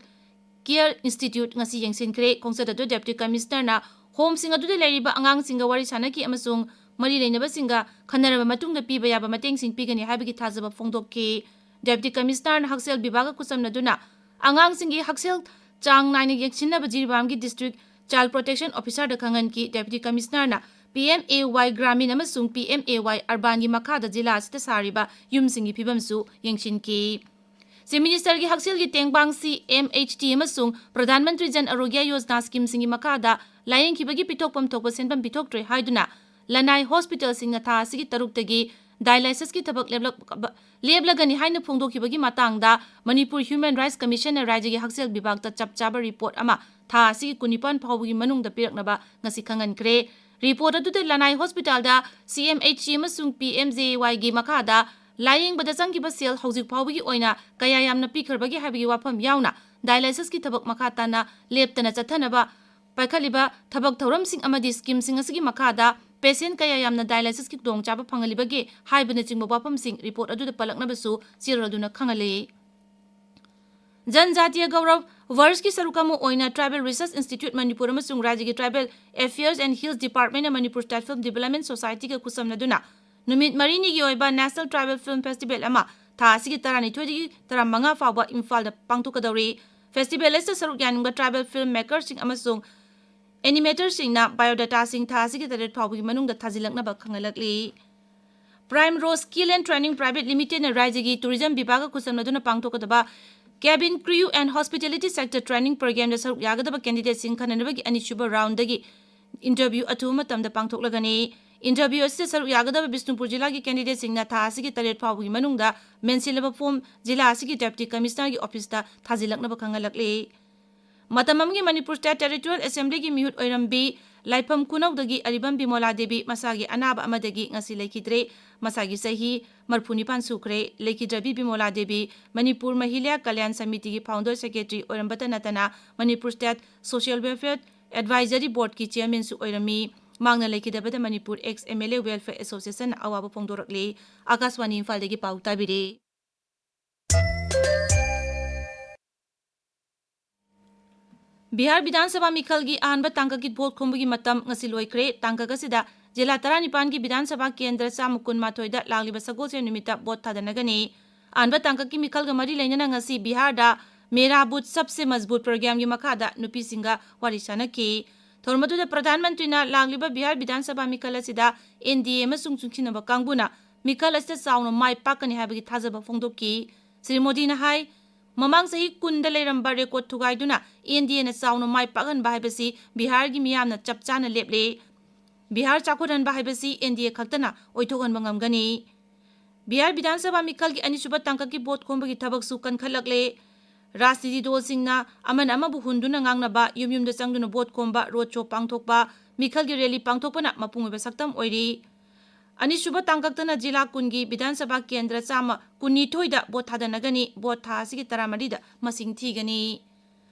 ꯀꯦꯌꯔ ꯏꯟꯁꯇꯤꯇ꯭ꯌꯨꯠ ꯉꯁꯤ ꯌꯦꯡꯁꯤꯟꯈ꯭ꯔꯦ꯫ ꯈꯣꯡꯆꯠ ꯑꯗꯨ ꯗꯦꯄ꯭ꯌꯨꯇꯤ ꯀꯃꯤꯁꯅꯔꯅ ꯍꯣꯝꯁꯤꯡ ꯑꯗꯨꯗ ꯂꯩꯔꯤꯕ ꯑꯉꯥꯡꯁꯤꯡꯒ ꯋꯥꯔꯤ ꯁꯥꯅꯈꯤ ꯑꯃꯁꯨꯡ ꯃꯔꯤ ꯂꯩꯅꯕꯁꯤꯡꯒ ꯈꯟꯅꯔꯕ ꯃꯇꯨꯡꯗ ꯄꯤꯕ ꯌꯥꯕ ꯃꯇꯦꯡꯁꯤꯡ ꯄꯤꯒꯅꯤ ꯍꯥꯏꯕꯒꯤ ꯊꯥꯖꯕ ꯐꯣꯡꯗꯣꯛꯈꯤ꯫ ꯗꯦꯄ꯭ꯌꯨꯇꯤ ꯀꯃꯤꯁꯅꯔꯅ ꯍꯛꯁꯦꯜ ꯕꯤꯚꯥꯒ ꯈꯨꯠꯁꯝꯅꯗꯨꯅ ꯑꯉꯥꯡꯁꯤꯡꯒꯤ ꯍꯛꯁꯦꯜ ꯆꯥꯡ ꯅꯥꯏꯅ ꯌꯦꯡꯁꯤꯟꯅꯕ ꯖꯤꯔꯤꯕꯥꯝꯒꯤ ꯗꯤꯁꯇ꯭ꯔꯤꯛ ꯆꯥꯏꯜ ꯄ꯭ꯔꯣꯇꯦꯛꯁꯟ ꯑꯣꯐꯤꯁꯥꯔꯗ ꯈꯪꯍꯟꯈꯤ꯫ ꯗꯦꯄ꯭ꯌꯨꯇꯤ ꯀꯃꯤꯁꯅꯔꯅ P M A Y Gramin ꯑꯃꯁꯨꯡ ꯄꯤ ꯑꯦꯝ ꯑꯦ ꯋꯥꯏ ꯑꯔꯕꯥꯟꯒꯤ ꯃꯈꯥꯗ ꯖꯤꯂꯥ ꯑꯁꯤꯗ ꯁꯥꯔꯤꯕ ꯌꯨꯝꯁꯤꯡꯒꯤ ꯐꯤꯕꯝꯁꯨ ꯌꯦꯡꯁꯤꯟꯈꯤ꯫ ꯆꯤꯐ ꯃꯤꯅꯤꯁꯇꯔꯒꯤ ꯍꯛꯁꯦꯜꯒꯤ ꯇꯦꯡꯕꯥꯡ ꯁꯤ ꯑꯦꯝ ꯑꯩꯆ ꯇꯤ ꯑꯃꯁꯨꯡ ꯄ꯭ꯔꯙꯥꯟ ꯃꯟꯇ꯭ꯔꯤ ꯖꯟ ꯑꯥꯔꯣꯒ꯭ꯌ ꯌꯣꯖꯅꯥ ꯁ꯭ꯀꯤꯝꯁꯤꯡꯒꯤ ꯃꯈꯥꯗ ꯂꯥꯌꯦꯡꯈꯤꯕꯒꯤ ꯄꯤꯊꯣꯛꯐꯝ ꯊꯣꯛꯄ ꯁꯦꯟꯐꯝ ꯄꯤꯊꯣꯛꯇ꯭ꯔꯦ ꯍꯥꯏꯗꯨꯅ ꯂꯅꯥꯏ ꯍꯣꯁꯄꯤꯇꯥꯜꯁꯤꯡꯅ ꯊꯥ ꯑꯁꯤꯒꯤ ꯇꯔꯨꯛꯇꯒꯤ ꯗꯥꯏꯂꯥꯏꯁꯤꯁꯀꯤ ꯊꯕꯛ ꯂꯦꯞꯂꯛ-, ꯂꯦꯞꯂꯒꯅꯤ ꯍꯥꯏꯅ ꯐꯣꯡꯗꯣꯛꯈꯤꯕꯒꯤ ꯃꯇꯥꯡꯗ ꯃꯅꯤꯄꯨꯔ ꯍ꯭ꯌꯨꯃꯦꯟ ꯔꯥꯏꯠꯁ ꯀꯃꯤꯁꯟꯅ ꯔꯥꯏꯖ꯭ꯌꯒꯤ ꯍꯛꯁꯦꯜ ꯕꯤꯚꯥꯒꯇ ꯆꯞ ꯆꯥꯕ ꯔꯤꯄꯣꯔꯠ ꯑꯃ ꯊꯥ ꯑꯁꯤꯒꯤ ꯀꯨꯟꯅꯤꯄꯥꯟ ꯐꯥꯎꯕꯒꯤ ꯃꯅꯨꯡꯗ ꯄꯤꯔꯛꯅꯕ ꯉꯁꯤ ꯈꯪꯍꯟꯈ꯭ꯔꯦ꯫ ꯔꯤꯄꯣꯔꯠ ꯑꯗꯨꯗ ꯂꯅꯥꯏ ꯍꯣꯁꯄꯤꯇꯥꯜꯗ ꯁꯤ ꯑꯦꯝ ꯑꯩꯆ ꯁꯤ ꯑꯃꯁꯨꯡ ꯄꯤ ꯑꯦꯝ ꯖꯦ ꯑꯦ ꯋꯥꯏꯒꯤ ꯃꯈꯥꯗ ꯂꯥꯌꯦꯡꯕꯗ ꯆꯪꯈꯤꯕ ꯁꯦꯜ ꯍꯧꯖꯤꯛ ꯐꯥꯎꯕꯒꯤ ꯑꯣꯏꯅ ꯀꯌꯥ ꯌꯥꯝꯅ ꯄꯤꯈ꯭ꯔꯕꯒꯦ ꯍꯥꯏꯕꯒꯤ ꯋꯥꯐꯝ ꯌꯥꯎꯅ ꯗꯥꯏꯂꯥꯏꯁꯤꯁꯀꯤ ꯊꯕꯛ ꯃꯈꯥ ꯇꯥꯅ ꯂꯦꯞꯇꯅ ꯆꯠꯊꯅꯕ ꯄꯥꯏꯈꯠꯂꯤꯕ ꯊꯕꯛ ꯊꯧꯔꯝꯁꯤꯡ ꯑꯃꯗꯤ ꯁ꯭ꯀꯤꯝꯁꯤꯡ ꯑꯁꯤꯒꯤ ꯃꯈꯥꯗ ꯄꯦꯁꯦꯟ ꯀꯌꯥ ꯌꯥꯝꯅ ꯗꯥꯏꯂꯥꯏꯁꯤꯁꯀꯤ ꯈꯨꯗꯣꯡꯆꯥꯕ ꯐꯪꯍꯜꯂꯤꯕꯒꯦ ꯍꯥꯏꯕꯅꯆꯤꯡꯕ ꯋꯥꯐꯝꯁꯤꯡ ꯔꯤꯄꯣꯔꯠ ꯑꯗꯨꯗ ꯄꯜꯂꯛꯅꯕꯁꯨ ꯆꯦꯔꯣꯜ ꯑꯗꯨꯅ ꯈꯪꯍꯜꯂꯤ꯫ ꯖꯟꯖꯥꯇꯤꯌ ꯒꯧꯔꯕ ꯋꯔꯁꯀꯤ ꯁꯔꯨꯛ ꯑꯃ ꯑꯣꯏꯅ Tribal Research Institute ꯃꯅꯤꯄꯨꯔ ꯑꯃꯁꯨꯡ ꯔꯥꯖ꯭ꯌꯒꯤ Tribal Affairs and Hills Departmentꯅ Manipur State Film Development Societyꯒ ꯈꯨꯠꯁꯝꯅꯗꯨꯅ ꯅꯨꯃꯤꯠ ꯃꯔꯤꯅꯤꯒꯤ ꯑꯣꯏꯕ National Tribal Film Festival ꯑꯃ ꯊꯥ ꯑꯁꯤꯒꯤ ꯇꯔꯥꯅꯤꯊꯣꯏꯗꯒꯤ ꯇꯔꯥꯃꯉꯥ ꯐꯥꯎꯕ ꯏꯝꯐꯥꯜꯗ ꯄꯥꯡꯊꯣꯛꯀꯗꯧꯔꯤ꯫ ꯐꯦꯁꯇꯤꯚꯦꯜ ꯑꯁꯤꯗ ꯁꯔꯨꯛ ꯌꯥꯅꯤꯡꯕ ꯇ꯭ꯔꯥꯏꯕꯦꯜ ꯐꯤꯜꯝ ꯃꯦꯀꯔꯁꯤꯡ ꯑꯃꯁꯨꯡ ꯑꯦꯅꯤꯃꯦꯇꯔꯁꯤꯡꯅ ꯕꯥꯏꯑꯣꯗꯥꯇꯥꯁꯤꯡ ꯊꯥ ꯑꯁꯤꯒꯤ ꯇꯔꯦꯠ ꯐꯥꯎꯕꯒꯤ ꯃꯅꯨꯡꯗ ꯊꯥꯖꯤꯜꯂꯛꯅꯕ ꯈꯪꯍꯜꯂꯛꯂꯤ꯫ Prime Rose Skill and Training Private Limitedꯅ ꯔꯥꯏꯖ꯭ꯌꯒꯤ ꯇꯨꯔꯤꯖꯝ ꯕꯤꯚꯥꯒ ꯈꯨꯠꯁꯝꯅꯗꯨꯅ ꯄꯥꯡꯊꯣꯛꯀꯗꯕ Cabin Crew and Hospitality Sector Training Programꯗ ꯁꯔꯨꯛ ꯌꯥꯒꯗꯕ ꯀꯦꯟꯗꯤꯗꯦꯠꯁꯤꯡ ꯈꯟꯅꯅꯕꯒꯤ ꯑꯅꯤꯁꯨꯕ ꯔꯥꯎꯟꯗꯒꯤ ꯏꯟꯇꯔꯚ꯭ꯌꯨ ꯑꯊꯨꯕ ꯃꯇꯝꯗ ꯄꯥꯡꯊꯣꯛꯂꯒꯅꯤ꯫ ꯏꯟꯇꯔꯚ꯭ꯌꯨ ꯑꯁꯤꯗ ꯁꯔꯨꯛ ꯌꯥꯒꯗꯕ ꯕꯤꯁꯅꯨꯄꯨꯔ ꯖꯤꯂꯥꯒꯤ ꯀꯦꯟꯗꯤꯗꯦꯠꯁꯤꯡꯅ ꯊꯥ ꯑꯁꯤꯒꯤ ꯇꯔꯦꯠ ꯐꯥꯎꯕꯒꯤ ꯃꯅꯨꯡꯗ ꯃꯦꯟꯁꯤꯜꯂꯕ ꯐꯣꯔꯝ ꯖꯤꯂꯥ ꯑꯁꯤꯒꯤ ꯗꯦꯄꯨꯇꯤ ꯀꯃꯤꯁꯅꯔꯒꯤ ꯑꯣꯐꯤꯁꯇ ꯊꯥꯖꯤꯜꯂꯛꯅꯕ ꯈꯪꯍꯜꯂꯛꯂꯤ꯫ ꯃꯇꯝ ꯑꯃꯒꯤ ꯃꯅꯤꯄꯨꯔ ꯁ꯭ꯇꯦꯠ ꯇꯦꯔꯤꯇꯣꯔꯤꯌꯦꯜ ꯑꯦꯁꯦꯝꯕ꯭ꯂꯤꯒꯤ ꯃꯤꯍꯨꯠ ꯑꯣꯏꯔꯝꯕꯤ ꯂꯥꯏꯐꯝ ꯈꯨꯅꯧꯗꯒꯤ ꯑꯔꯤꯕꯝ ꯕꯤꯃꯣꯂꯥ ꯗꯦꯕꯤ ꯃꯁꯥꯒꯤ ꯑꯅꯥꯕ ꯑꯃꯗꯒꯤ ꯉꯁꯤ ꯂꯩꯈꯤꯗ꯭ꯔꯦ꯫ ꯃꯁꯥꯒꯤ ꯆꯍꯤ ꯃꯔꯤꯐꯨ ꯅꯤꯄꯥꯟ ꯁꯨꯈ꯭ꯔꯦ꯫ ꯂꯩꯈꯤꯗ꯭ꯔꯕꯤ ꯕꯤꯃꯣꯂꯥ ꯗꯦꯕꯤ ꯃꯅꯤꯄꯨꯔ ꯃꯍꯤꯂꯥ ꯀꯜꯌꯥꯟ ꯁꯃꯤꯇꯤꯒꯤ ꯐꯥꯎꯟꯗꯔ ꯁꯦꯀ꯭ꯔꯦꯇꯔꯤ ꯑꯣꯏꯔꯝꯕꯇ ꯅꯠꯇꯅ Manipur state social welfare advisory ꯕꯣꯔꯗꯀꯤ ꯆꯤꯌꯔꯃꯦꯟꯁꯨ ꯑꯣꯏꯔꯝꯃꯤ꯫ ꯃꯍꯥꯛꯅ ꯂꯩꯈꯤꯗꯕꯗ Manipur ex M L A welfare ꯑꯦꯁꯣꯁꯤꯌꯦꯁꯟꯅ ꯑꯋꯥꯕ ꯐꯣꯡꯗꯣꯔꯛꯂꯤ꯫ ꯑꯀꯥꯁꯕꯥꯅꯤ ꯏꯝꯐꯥꯜꯗꯒꯤ ꯄꯥꯎ ꯇꯥꯕꯤꯔꯤ꯫ ꯕꯤꯍꯥꯔ ꯕꯤꯙꯥꯟ ꯁꯚꯥ ꯃꯤꯈꯜꯒꯤ ꯑꯍꯥꯟꯕ ꯇꯥꯡꯀꯛꯀꯤ ꯚꯣꯠ ꯈꯣꯝꯕꯒꯤ ꯃꯇꯝ ꯉꯁꯤ ꯂꯣꯏꯈ꯭ꯔꯦ꯫ ꯇꯥꯡꯀꯛ ꯑꯁꯤꯗ ꯖꯤꯂꯥ ꯇꯔꯥꯅꯤꯄꯥꯟꯒꯤ ꯕꯤꯙꯥꯟ ꯁꯚꯥ ꯀꯦꯟꯗ꯭ꯔ ꯆꯥꯝꯃ ꯀꯨꯟꯃꯥꯊꯣꯏꯗ ꯂꯥꯛꯂꯤꯕ ꯁꯒꯣꯜꯁꯦꯟ ꯅꯨꯃꯤꯠꯇ ꯚꯣꯠ ꯊꯥꯗꯅꯒꯅꯤ꯫ ꯑꯍꯥꯟꯕ ꯇꯥꯡꯀꯛꯀꯤ ꯃꯤꯈꯜꯒ ꯃꯔꯤ ꯂꯩꯅꯅ ꯉꯁꯤ ꯕꯤꯍꯥꯔꯗ ꯃꯦꯔꯥ ꯕꯨꯊ ꯁꯕꯁꯦ ꯃꯖꯕꯨꯠ ꯄ꯭ꯔꯣꯒ꯭ꯔꯥꯝꯒꯤ ꯃꯈꯥꯗ ꯅꯨꯄꯤꯁꯤꯡꯒ ꯋꯥꯔꯤ ꯁꯥꯅꯈꯤ꯫ ꯊꯧꯔꯝ ꯑꯗꯨꯗ ꯄ꯭ꯔꯙꯥꯟ ꯃꯟꯇ꯭ꯔꯤꯅ ꯂꯥꯛꯂꯤꯕ ꯕꯤꯍꯥꯔ ꯕꯤꯙꯥꯟ ꯁꯚꯥ ꯃꯤꯈꯜ ꯑꯁꯤꯗ ꯑꯦꯟ ꯗꯤ ꯑꯦ ꯑꯃꯁꯨꯡ ꯆꯨꯡꯁꯤꯟꯅꯕ ꯀꯥꯡꯕꯨꯅ ꯃꯤꯈꯜ ꯑꯁꯤꯗ ꯆꯥꯎꯅ ꯃꯥꯏ ꯄꯥꯛꯀꯅꯤ ꯍꯥꯏꯕꯒꯤ ꯊꯥꯖꯕ ꯐꯣꯡꯗꯣꯛꯈꯤ꯫ ꯁ꯭ꯔꯤ ꯃꯣꯗꯤꯅ ꯍꯥꯏ, ꯃꯃꯥꯡ ꯆꯍꯤ ꯀꯨꯟꯗ ꯂꯩꯔꯝꯕ ꯔꯦꯀꯣꯔꯗ ꯊꯨꯒꯥꯏꯗꯨꯅ ꯑꯦꯟ ꯗꯤ ꯑꯦꯅ ꯆꯥꯎꯅ ꯃꯥꯏ ꯄꯥꯛꯍꯟꯕ ꯍꯥꯏꯕꯁꯤ ꯕꯤꯍꯥꯔꯒꯤ ꯃꯤꯌꯥꯝꯅ ꯆꯞ ꯆꯥꯅ ꯂꯦꯞꯂꯦ꯫ ꯕꯤꯍꯥꯔ ꯆꯥꯎꯈꯠꯍꯟꯕ ꯍꯥꯏꯕꯁꯤ ꯑꯦꯟ ꯗꯤ ꯑꯦ ꯈꯛꯇꯅ ꯑꯣꯏꯊꯣꯛꯍꯟꯕ ꯉꯝꯒꯅꯤ꯫ ꯕꯤꯍꯥꯔ ꯕꯤꯙꯥꯟ ꯁꯚꯥ ꯃꯤꯈꯜꯒꯤ ꯑꯅꯤꯁꯨꯕ ꯇꯥꯡꯀꯛꯀꯤ ꯚꯣꯠ ꯈꯣꯝꯕꯒꯤ ꯊꯕꯛꯁꯨ ꯀꯟꯈꯠꯂꯛꯂꯦ꯫ ꯔꯥꯖꯅꯤꯇꯤ ꯗꯜꯁꯤꯡꯅ ꯑꯃꯅ ꯑꯃꯕꯨ ꯍꯨꯟꯗꯨꯅ ꯉꯥꯡꯅꯕ, ꯌꯨꯝ ꯌꯨꯝꯗ ꯆꯪꯗꯨꯅ ꯚꯣꯠ ꯈꯣꯝꯕ, ꯔꯣꯗ ꯁꯣ ꯄꯥꯡꯊꯣꯛꯄ, ꯃꯤꯈꯜꯒꯤ ꯔꯦꯂꯤ ꯄꯥꯡꯊꯣꯛꯄꯅ ꯃꯄꯨꯡ ꯑꯣꯏꯕ ꯁꯛꯇꯝ ꯑꯣꯏꯔꯤ꯫ ꯑꯅꯤꯁꯨꯕ ꯇꯥꯡꯀꯛꯇꯅ ꯖꯤꯂꯥ ꯀꯨꯟꯒꯤ ꯕꯤꯙꯥꯟ ꯁꯚꯥ ꯀꯦꯟꯗ꯭ꯔ ꯆꯥꯝꯃ ꯀꯨꯟꯅꯤꯊꯣꯏꯗ ꯚꯣꯠ ꯊꯥꯗꯅꯒꯅꯤ꯫ ꯚꯣꯠ ꯊꯥ ꯑꯁꯤꯒꯤ ꯇꯔꯥꯃꯔꯤꯗ ꯃꯁꯤꯡ ꯊꯤꯒꯅꯤ꯫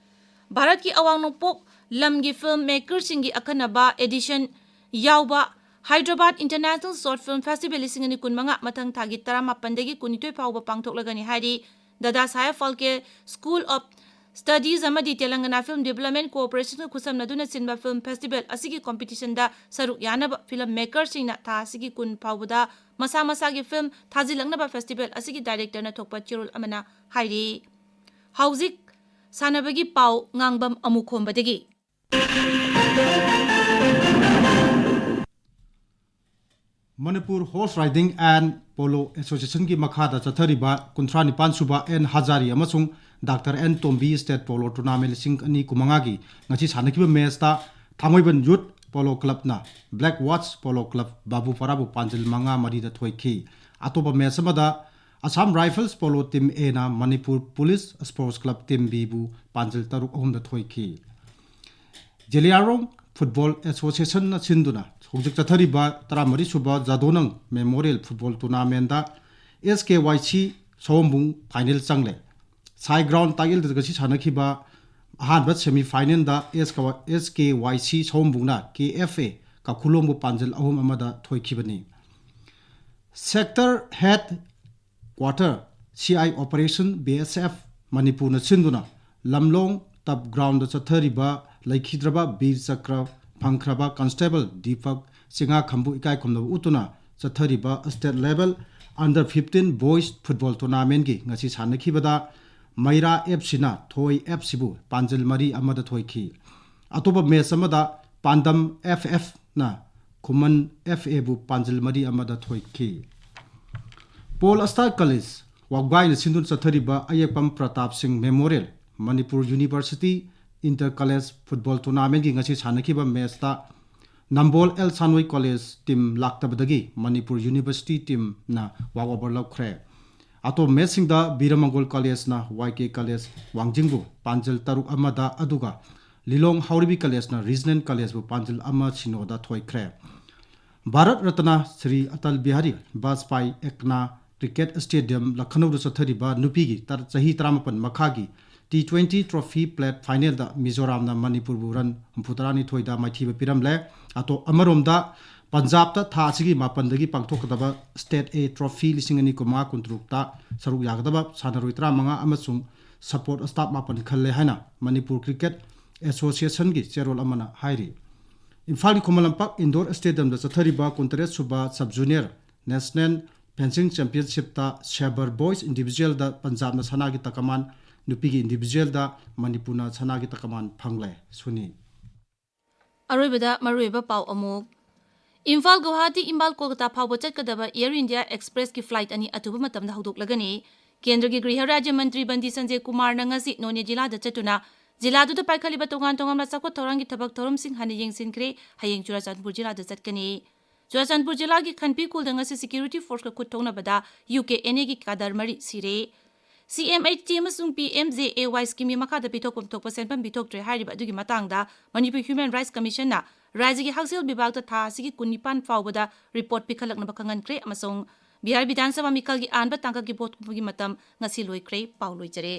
ꯚꯥꯔꯠꯀꯤ ꯑꯋꯥꯡ ꯅꯣꯡꯄꯣꯛ ꯂꯝꯒꯤ ꯐꯤꯜꯝ ꯃꯦꯀꯔꯁꯤꯡꯒꯤ ꯑꯈꯟꯅꯕ ꯑꯦꯗꯤꯁꯟ ꯌꯥꯎꯕ Hyderabad international short film festival ꯂꯤꯁꯤꯡ ꯑꯅꯤ ꯀꯨꯟꯃꯉꯥ ꯃꯊꯪ ꯊꯥꯒꯤ ꯇꯔꯥꯃꯥꯄꯟꯗꯒꯤ ꯀꯨꯟꯅꯤꯊꯣꯏ ꯐꯥꯎꯕ ꯄꯥꯡꯊꯣꯛꯂꯒꯅꯤ ꯍꯥꯏꯔꯤ ꯗꯥꯗꯥ ꯁꯥꯍꯦꯕ ꯐꯥꯜꯀꯦ ꯁ꯭ꯀꯨꯜ ꯑꯣꯐ Studies ꯑꯃꯗꯤ Telangana Film Development Corporationꯒ ꯈꯨꯠꯁꯝꯅꯗꯨꯅ ꯁꯤꯟꯕ film festival ꯑꯁꯤꯒꯤ competitionꯗ ꯁꯔꯨꯛ ꯌꯥꯅꯕ film makerꯁꯤꯡꯅ ꯊꯥ ꯑꯁꯤꯒꯤ ꯀꯨꯟ ꯐꯥꯎꯕꯗ ꯃꯁꯥ ꯃꯁꯥꯒꯤ film ꯊꯥꯖꯤꯜꯂꯛꯅꯕ festival ꯑꯁꯤꯒꯤ directorꯅ ꯊꯣꯛꯄ ꯆꯦꯔꯣꯜ ꯑꯃꯅ ꯍꯥꯏꯔꯤ꯫ ꯍꯧꯖꯤꯛ ꯁꯥꯟꯅꯕꯒꯤ ꯄꯥꯎ ꯉꯥꯡꯕꯝ ꯑꯃꯨꯈꯣꯝꯕꯗꯒꯤ꯫ Manipur Horse Riding and Polo Associationꯒꯤ ꯃꯈꯥꯗ ꯆꯠꯊꯔꯤꯕ ꯀꯨꯟꯊ꯭ꯔꯥ ꯅꯤꯄꯥꯟ ꯁꯨꯕ ꯑꯦꯟ ꯍꯖꯥꯔꯤ ꯑꯃꯁꯨꯡ doctor N Tombi State Polo Tournament ꯂꯤꯁꯤꯡ ꯑꯅꯤ ꯀꯨꯟꯃꯉꯥꯒꯤ ꯉꯁꯤ ꯁꯥꯟꯅꯈꯤꯕ matchꯇ ꯊꯥꯡꯃꯩꯕꯟ Youth Polo Clubꯅ Black Watch Polo Club ꯕꯥꯕꯨꯄꯥꯔꯥꯕꯨ ꯄꯥꯟꯖꯤꯜ ꯃꯉꯥ ꯃꯔꯤꯗ ꯊꯣꯏꯈꯤ꯫ ꯑꯇꯣꯞꯄ match ꯑꯃꯗ Assam Rifles Polo Team Aꯅ Manipur Police Sports Club Team Bꯕꯨ ꯄꯥꯟꯖꯤꯜ ꯇꯔꯨꯛ ꯑꯍꯨꯝꯗ ꯊꯣꯏꯈꯤ꯫ ꯖꯦꯂꯤꯌꯥꯡꯔꯣꯡ Football Associationꯅ ꯁꯤꯟꯗꯨꯅ ꯍꯧꯖꯤꯛ ꯆꯠꯊꯔꯤꯕ ꯇꯔꯥꯃꯔꯤ ꯁꯨꯕ ꯖꯥꯗꯣꯅꯪ Memorial Football Tournamentꯗ ꯑꯦꯁ ꯀꯦ ꯋꯥꯏ ꯁꯤ ꯁꯑꯣꯝꯕꯨꯡ final ꯆꯪꯂꯦ꯫ ꯁꯥꯏ ground ꯇꯥꯛꯌꯦꯜꯗ ꯉꯁꯤ ꯁꯥꯟꯅꯈꯤꯕ ꯑꯍꯥꯟꯕ semi finalꯗ ꯑꯦꯁ ꯀꯦ ꯋꯥꯏ ꯁꯤ ꯁꯑꯣꯝꯕꯨꯡꯅ ꯀꯦ ꯑꯦꯐ ꯑꯦ ꯀꯈꯨꯂꯣꯡꯕꯨ ꯄꯥꯟꯖꯤꯜ ꯑꯍꯨꯝ ꯑꯃꯗ ꯊꯣꯏꯈꯤꯕꯅꯤ꯫ Sector Head Quarter, C I Operation, B S F, ꯃꯅꯤꯄꯨꯔꯅ ꯁꯤꯟꯗꯨꯅ ꯂꯝꯂꯣꯡ Turf Groundꯗ ꯆꯠꯊꯔꯤꯕ ꯂꯩꯈꯤꯗ꯭ꯔꯕ ꯕꯤꯔ ꯆꯀ꯭ꯔ ꯐꯪꯈ꯭ꯔꯕ Constable ꯗꯤꯄꯛ ꯆꯤꯉꯥꯈꯝꯕꯨ ꯏꯀꯥꯏ ꯈꯨꯝꯅꯕ ꯎꯠꯇꯨꯅ ꯆꯠꯊꯔꯤꯕ State Level Under fifteen Boys Football Tournamentꯀꯤ ꯉꯁꯤ ꯁꯥꯟꯅꯈꯤꯕꯗ ꯃꯩꯔꯥ ꯑꯦꯐ ꯁꯤꯅ ꯊꯣꯏ ꯑꯦꯐ ꯁꯤꯕꯨ ꯄꯥꯟꯖꯤꯜ ꯃꯔꯤ ꯑꯃꯗ ꯊꯣꯏꯈꯤ꯫ ꯑꯇꯣꯞꯄ match ꯑꯃꯗ ꯄꯥꯟꯗꯝ ꯑꯦꯐ ꯑꯦꯐꯅ ꯈꯨꯃꯟ ꯑꯦꯐ ꯑꯦꯕꯨ ꯄꯥꯟꯖꯤꯜ ꯃꯔꯤ ꯑꯃꯗ ꯊꯣꯏꯈꯤ꯫ Paul Astar College, ꯋꯥꯕꯒꯥꯏꯅ ꯁꯤꯟꯗꯨꯅ ꯆꯠꯊꯔꯤꯕ ꯑꯌꯦꯛꯄꯝ ꯄ꯭ꯔꯇꯥꯞ ꯁꯤꯡ Memorial Manipur University Inter College Football Tournamentꯀꯤ ꯉꯁꯤ ꯁꯥꯟꯅꯈꯤꯕ matchꯇ Nambol L Sanoi College team ꯂꯥꯛꯇꯕꯗꯒꯤ Manipur University teamꯅ walk over ꯂꯧꯈ꯭ꯔꯦ꯫ ꯑꯇꯣꯞꯄ matchꯁꯤꯡꯗ ꯕꯤꯔꯃꯪꯒꯣꯜ Collegeꯅ ꯋꯥꯏ ꯀꯦ College ꯋꯥꯡꯖꯤꯡꯕꯨ ꯄꯥꯟꯖꯤꯜ ꯇꯔꯨꯛ ꯑꯃꯗ, ꯑꯗꯨꯒ ꯂꯤꯂꯣꯡ ꯍꯥꯎꯔꯩꯕꯤ Collegeꯅ Regional Collegeꯕꯨ ꯄꯥꯟꯖꯤꯜ ꯑꯃ ꯁꯤꯅꯣꯗ ꯊꯣꯏꯈ꯭ꯔꯦ꯫ ꯚꯥꯔꯠ ꯔꯠꯅ ꯁ꯭ꯔꯤ ꯑꯇꯜ ꯕꯤꯍꯥꯔꯤ ꯕꯥꯖꯄꯥꯏ ꯑꯦꯛꯅꯥ Cricket Stadium, ꯂꯈꯅꯧꯗ ꯆꯠꯊꯔꯤꯕ ꯅꯨꯄꯤꯒꯤ ꯇꯔ-, ꯆꯍꯤ ꯇꯔꯥꯃꯥꯄꯟ ꯃꯈꯥꯒꯤ T twenty Trophy Plate Finalꯗ ꯃꯤꯖꯣꯔꯥꯝꯅ ꯃꯅꯤꯄꯨꯔꯕꯨ run ꯍꯨꯝꯐꯨꯇꯔꯥꯅꯤꯊꯣꯏꯗ ꯃꯥꯏꯊꯤꯕ ꯄꯤꯔꯝꯂꯦ꯫ ꯑꯇꯣꯞ-, ꯑꯃꯔꯣꯝꯗ ꯄꯟꯖꯥꯕꯇ ꯊꯥ ꯑꯁꯤꯒꯤ ꯃꯥꯄꯟꯗꯒꯤ ꯄꯥꯡꯊꯣꯛꯀꯗꯕ State A Trophy ꯂꯤꯁꯤꯡ ꯑꯅꯤ ꯀꯨꯟꯃꯉꯥ ꯀꯨꯟꯇꯔꯨꯛꯇ ꯁꯔꯨꯛ ꯌꯥꯒꯗꯕ ꯁꯥꯟꯅꯔꯣꯏ ꯇꯔꯥꯃꯉꯥ ꯑꯃꯁꯨꯡ ꯁꯄꯣꯔꯠ ꯁ꯭ꯇꯥꯐ ꯃꯥꯄꯟ ꯈꯜꯂꯦ ꯍꯥꯏꯅ ꯃꯅꯤꯄꯨꯔ ꯀ꯭ꯔꯤꯀꯦꯠ ꯑꯦꯁꯣꯁꯤꯌꯦꯁꯟꯒꯤ ꯆꯦꯔꯣꯜ ꯑꯃꯅ ꯍꯥꯏꯔꯤ꯫ ꯏꯝꯐꯥꯜꯒꯤ ꯈꯨꯃꯟ ꯂꯝꯄꯥꯛ ꯏꯟꯗꯣꯔ ꯁ꯭ꯇꯦꯗꯤꯌꯝꯗ ꯆꯠꯊꯔꯤꯕ ꯀꯨꯟꯇꯔꯦꯠ ꯁꯨꯕ ꯁꯕ ꯖꯨꯅꯤꯌꯔ ꯅꯦꯁꯅꯦꯜ ꯐꯦꯟꯁꯤꯡ ꯆꯦꯝꯄꯤꯌꯟꯁꯤꯞꯇ ꯁꯦꯕꯔ ꯕꯣꯏꯁ ꯏꯟꯗꯤꯚꯤꯖꯨꯋꯦꯜꯗ ꯄꯟꯖꯥꯕꯅ ꯁꯅꯥꯒꯤ ꯇꯀꯃꯥꯟ, ꯅꯨꯄꯤꯒꯤ ꯏꯟꯗꯤꯚꯤꯖꯨꯋꯦꯜꯗ ꯃꯅꯤꯄꯨꯔꯅ ꯁꯅꯥꯒꯤ ꯇꯀꯃꯥꯟ ꯐꯪꯂꯦ꯫ ꯁꯨꯅꯤ꯫ ꯑꯔꯣꯏꯕꯗ ꯃꯔꯨꯑꯣꯏꯕ ꯄꯥꯎ ꯑꯃꯨꯛ꯫ ꯏꯝꯐꯥꯜ ꯒꯨꯋꯥꯍꯥꯇꯤ, ꯏꯝꯐꯥꯜ ꯀꯣꯜꯀꯇꯥ ꯐꯥꯎꯕ ꯆꯠꯀꯗꯕ ꯑꯦꯌꯔ ꯏꯟꯗꯤꯌꯥ ꯑꯦꯛꯁꯄ꯭ꯔꯦꯁꯀꯤ ꯐ꯭ꯂꯥꯏꯠ ꯑꯅꯤ ꯑꯊꯨꯕ ꯃꯇꯝꯗ ꯍꯧꯗꯣꯛꯂꯒꯅꯤ꯫ ꯀꯦꯟꯗ꯭ꯔꯒꯤ ꯒ꯭ꯔꯤꯍ ꯔꯥꯖ꯭ꯌ ꯃꯟꯇ꯭ꯔꯤ ꯕꯟꯗꯤ ꯁꯟꯖꯦ ꯀꯨꯃꯥꯔꯅ ꯉꯁꯤ ꯅꯣꯅꯦ ꯖꯤꯂꯥꯗ ꯆꯠꯇꯨꯅ ꯖꯤꯂꯥꯗꯨꯗ ꯄꯥꯏꯈꯠꯂꯤꯕ ꯇꯣꯉꯥꯟ ꯇꯣꯉꯥꯟꯕ ꯆꯥꯎꯈꯠ ꯊꯧꯔꯥꯡꯒꯤ ꯊꯕꯛ ꯊꯧꯔꯝꯁꯤꯡ ꯍꯥꯟꯅ ꯌꯦꯡꯁꯤꯟꯈ꯭ꯔꯦ꯫ ꯍꯌꯦꯡ ꯆꯨꯔꯥꯆꯥꯟꯄꯨꯔ ꯖꯤꯂꯥꯗ ꯆꯠꯀꯅꯤ꯫ ꯆꯨꯔꯥꯆꯥꯟꯄꯨꯔ ꯖꯤꯂꯥꯒꯤ ꯈꯟꯄꯤ ꯈꯨꯜꯗ ꯉꯁꯤ ꯁꯦꯀ꯭ꯌꯨꯔꯤꯇꯤ ꯐꯣꯔꯁꯀ ꯈꯨꯠ ꯊꯣꯛꯅꯕꯗ ꯌꯨ ꯀꯦ ꯑꯦꯟ ꯑꯦꯒꯤ ꯀꯥꯗꯔ ꯃꯔꯤ ꯁꯤꯔꯦ꯫ ꯁꯤ ꯑꯦꯝ ꯑꯩꯆ ꯇꯤ ꯑꯃꯁꯨꯡ ꯄꯤ ꯑꯦꯝ ꯖꯦ ꯑꯦ ꯋꯥꯏ ꯁ꯭ꯀꯤꯝꯒꯤ ꯃꯈꯥꯗ ꯄꯤꯊꯣꯛꯐꯝ ꯊꯣꯛꯄ ꯁꯦꯟꯐꯝ ꯄꯤꯊꯣꯛꯇ꯭ꯔꯦ ꯍꯥꯏꯔꯤꯕ ꯑꯗꯨꯒꯤ ꯃꯇꯥꯡꯗ ꯃꯅꯤꯄꯨꯔ ꯍ꯭ꯌꯨꯃꯦꯟ ꯔꯥꯏꯠꯁ ꯀꯃꯤꯁꯟꯅ ꯔꯥꯖ꯭ꯌꯒꯤ ꯍꯛꯁꯦꯜ ꯕꯤꯚꯥꯒꯇ ꯊꯥ ꯑꯁꯤꯒꯤ ꯀꯨꯟꯅꯤꯄꯥꯟ ꯐꯥꯎꯕꯗ ꯔꯤꯄꯣꯔꯠ ꯄꯤꯈꯠꯂꯛꯅꯕ ꯈꯪꯍꯟꯈ꯭ꯔꯦ ꯑꯃꯁꯨꯡ ꯕꯤꯍꯥꯔ ꯕꯤꯙꯥꯟ ꯁꯚꯥ ꯃꯤꯈꯜꯒꯤ ꯑꯍꯥꯟꯕ ꯇꯥꯡꯀꯛꯀꯤ ꯚꯣꯠ ꯈꯣꯝꯕꯒꯤ ꯃꯇꯝ ꯉꯁꯤ ꯂꯣꯏꯈ꯭ꯔꯦ꯫ ꯄꯥꯎ ꯂꯣꯏꯖꯔꯦ꯫